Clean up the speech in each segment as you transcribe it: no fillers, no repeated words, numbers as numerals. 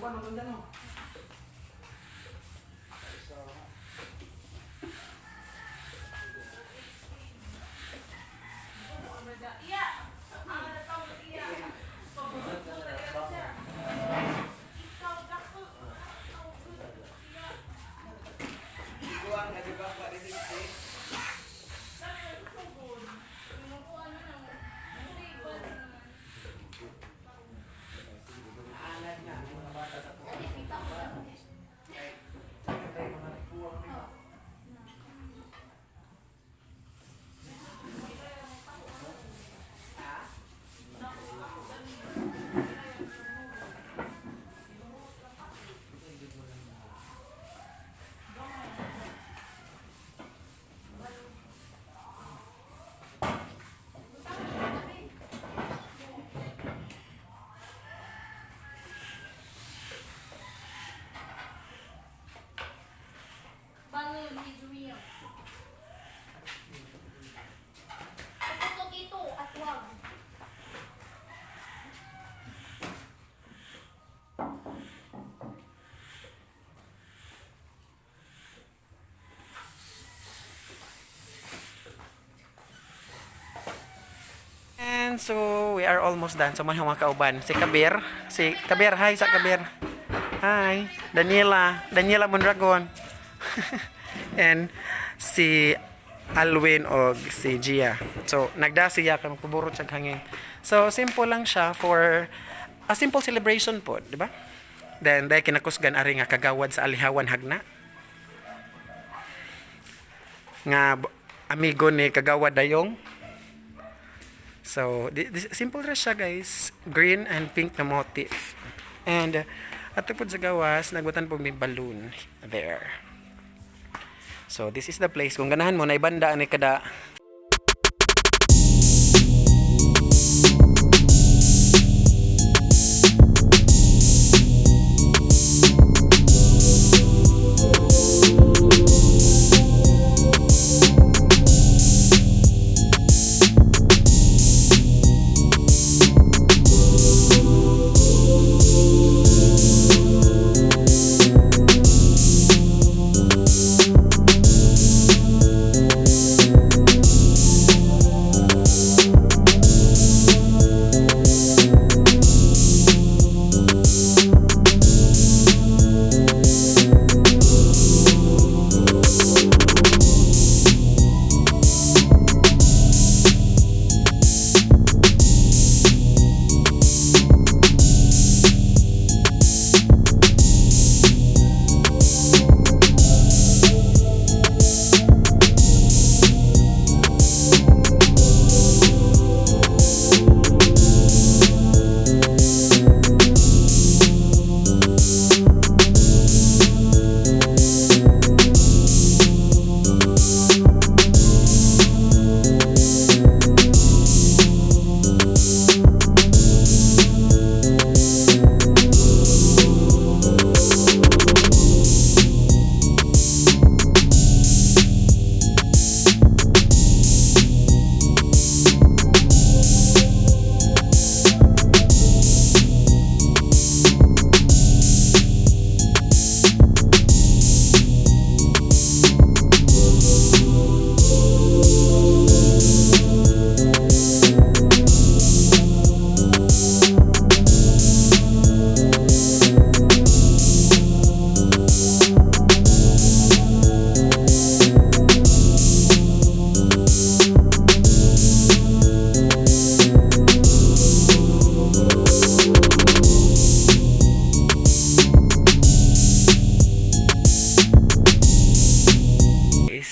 Ano? Balloon is real. Puputok ito at wag. And so, we are almost done. So, mga kauban. Si Kabir. Si Kabir, hi sa Kabir. Hi. Daniela. Daniela Mondragon. And si Alwin og si Gia. So, nagda siya kang kuburot siya hangin. So, simple lang siya for a simple celebration po, di ba? Then, dahil kinakusgan ari nga kagawad sa Alihawan Hagna. Nga amigo ni Kagawad Dayong. So, simple ra siya, guys. Green and pink na motif. And, ato po sa gawas, nagbutan po may balloon there. So, this is the place. Kung ganahan mo, naibanda ani kada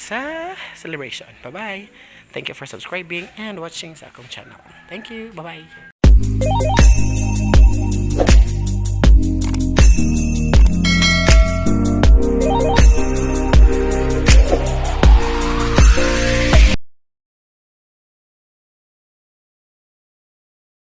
sa celebration. Bye-bye. Thank you for subscribing and watching sa akong channel. Thank you. Bye-bye.